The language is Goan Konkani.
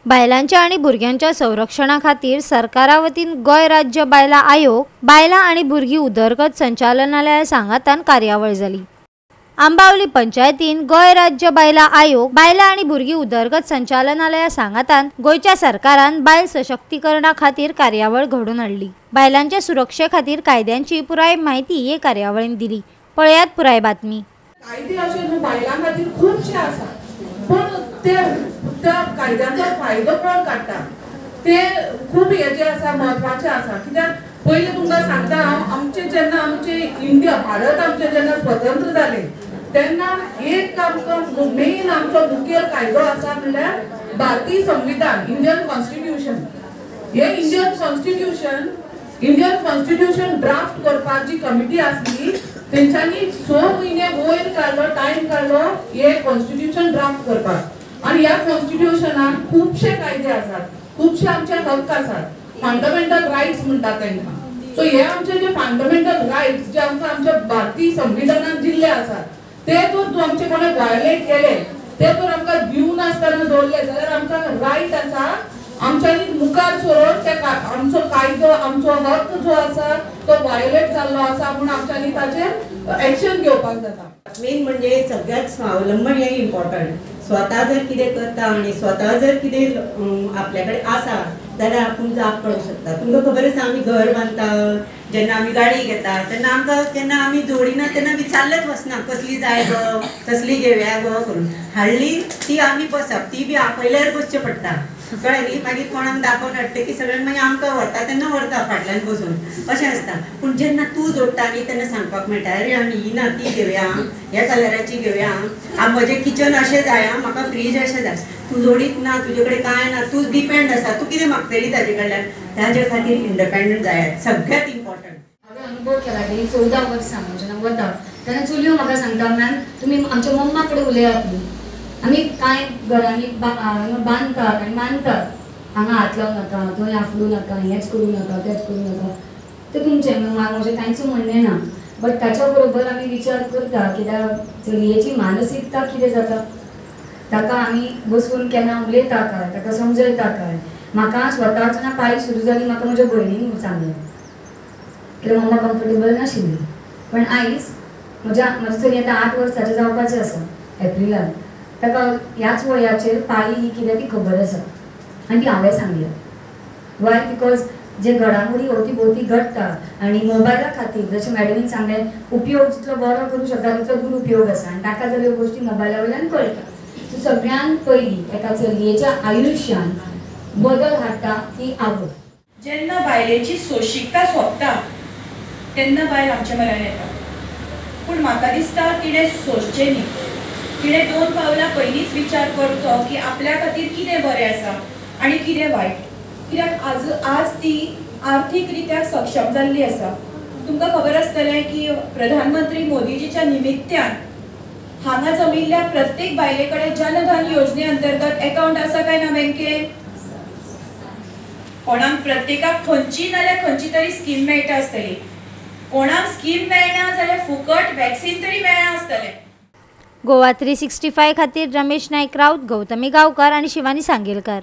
बायलांच्या आनी भुरग्यांच्या संरक्षणा खातीर सरकारा वतीन गोंय राज्य बायलां आयोग बायलां आनी भुरगीं उदरगत संचालनालया सांगातान कार्यावळ जाली। आंबावली पंचायतीन गोंय राज्य बायलां आयोग बायलां आनी भुरगीं उदरगत संचालनालया सांगातान गोंयच्या सरकारान बायल सशक्तीकरणा खातीर कार्यावळ घडोवन हाडली। बायलांच्या सुरक्षे खातीर कायद्यांची पुराय म्हायती हे कार्यावळीन दिली। पळयात पुराय बातमी। कायदे अशे न्हू बायलां खातीर खुबशे आसा, पूण ते त्या कायद्यांचो फायदो कोण काडटा ते खूब हे जे आसा म्हत्वाचे आसा। कित्याक पयलीं तुमकां सांगता हांव, आमचे जेन्ना आमचे इंडिया भारत आमचे जेन्ना स्वतंत्र जाले तेन्ना एक आमकां मेन आमचो मुखेल कायदो आसा म्हणल्यार भारतीय संविधान, इंडियन कॉन्स्टिट्युशन। हे इंडियन कॉन्स्टिट्युशन ड्राफ्ट करपाक जी कमिटी आसली तेंच्यांनी 6 म्हयने वयर काडलो, टायम काडलो हे कॉन्स्टिट्युशन ड्राफ्ट करपाक। आनी ह्या कॉन्स्टिट्युशनान खुबशे कायदे आसात, खुबशे आमचे हक्क आसात, फंडामेंटल रायट्स म्हणटात तांकां। सो हे आमचे जे फंडामेंटल रायट्स जे आमकां आमच्या भारतीय संविधानान दिल्ले आसात ते तर आमचे कोणे व्हायोलेट केले, ते तर आमकां दिवनासतना दवरले जाल्यार आमकां रायट आसा आमच्यांनी मुखार सरून त्या आमचो कायदो आमचो हक्क जो आसा तो व्हायोलेट जाल्लो आसा म्हूण आमच्यांनी ताचेर एक्शन घेवपाक जाता। मेन म्हणजे सगळ्यात स्वावलंबन हे इम्पॉर्टंट। स्वता जर कितें करता आनी स्वता जर कितें आपल्या कडेन आसा जाल्यार आपूण जाप करूंक शकता। तुमकां खबर आसा आमी घर बांदता जेन्ना, आमी गाडी घेता तेन्ना आमकां केन्ना आमी जोडिना तेन्ना विचारलेंच वचना कसली जाय गो, कसली घेवया गो करून हाडली ती आमी बसप, ती बी आपयल्यार बसचें पडटा, कळ्ळें न्ही। मागीर कोणाक दाखोवन हाडटा की सगळ्यांक मागीर आमकां व्हरता तेन्ना व्हरता फाटल्यान बसून, अशें आसता। पूण जेन्ना तूं जोडटा न्ही तेन्ना सांगपाक मेळटा, अरे आमी ही ना ती घेवया, ह्या कलराची घेवया, म्हजें किचन अशें जाय, म्हाका फ्रीज अशें जाय। तूं जोडीत ना, तुजे कडेन कांय ना, तूं डिपेंड आसा, तूं कितें मागतली ताजे कडल्यान। ताजे खातीर इंडिपेंडंट जायात सगळ्यात इम्पॉर्टंट। हांवें अनुभव केला की 14 वर्सां जेन्ना वता तेन्ना चलयो म्हाका सांगता, मॅम तुमी आमच्या मम्मा कडेन उलयात न्ही, आमी कांय घरांनी बांदतात आनी मानतात हांगा हात लावं नाका, थंय आफडूं नाका, हेंच करूं नाका, तेंच करूं नाका, तें तुमचें म्हजें कांयच म्हणणें ना। बट ताच्या बरोबर आमी विचार करता कित्याक चलयेची मानसिकता कितें जाता, ताका आमी बसून केन्ना उलयता काय, ताका समजयता काय। म्हाका स्वता जेन्ना पाळी सुरू जाली म्हाका म्हज्या भयणीन सांगलें कित्याक मम्मा कम्फर्टेबल नाशिल्ली। पण आयज म्हज्या चली आतां 8 वर्साचें जावपाचें आसा एप्रिलान, ताका ह्याच वयाचेर पाळी ही कितें ती खबर आसा आनी ती हांवें सांगल्या। वाय? Because जे घडामोडी अवती भोवती घडटा आनी मोबायला खातीर जशें मॅडमीन सांगलें उपयोग जितलो बरो करूं शकता तितलो दुरुपयोग आसा आनी ताका जर ह्यो गोश्टी मोबायला वयल्यान कळटा। सो सगळ्यांत पयलीं एका चलयेच्या आयुश्यान बदल हाडटा ती आवड। जेन्ना बायलेची सोंशिकता सोंपता तेन्ना बायल आमच्या म्हऱ्यान येता, पूण म्हाका दिसता तिणें सोंसचें न्ही, तिणें 2 पावलां पयलींच विचार करचो की आपल्या खातीर कितें बरें आसा आनी कितें वायट। कित्याक आज ती आर्थीक रित्या सक्षम जाल्ली आसा। तुमकां खबर आसतलें की प्रधानमंत्री मोदीजीच्या निमित्त्यान हांगा जमिल्ल्या प्रत्येक बायले कडेन जनधन योजने अंतर्गत अकाउंट आसा काय ना बँकेन? कोणाक प्रत्येकाक खंयची नाल्यार खंयची तरी स्कीम मेळटा आसतली, कोणाक स्कीम मेळना जाल्यार फुकट वॅक्सिन तरी मेळना आसतलें। गोवा 365 खातीर रमेश नायक राऊत, गौतमी गावकर आणि शिवानी सांगेलकर।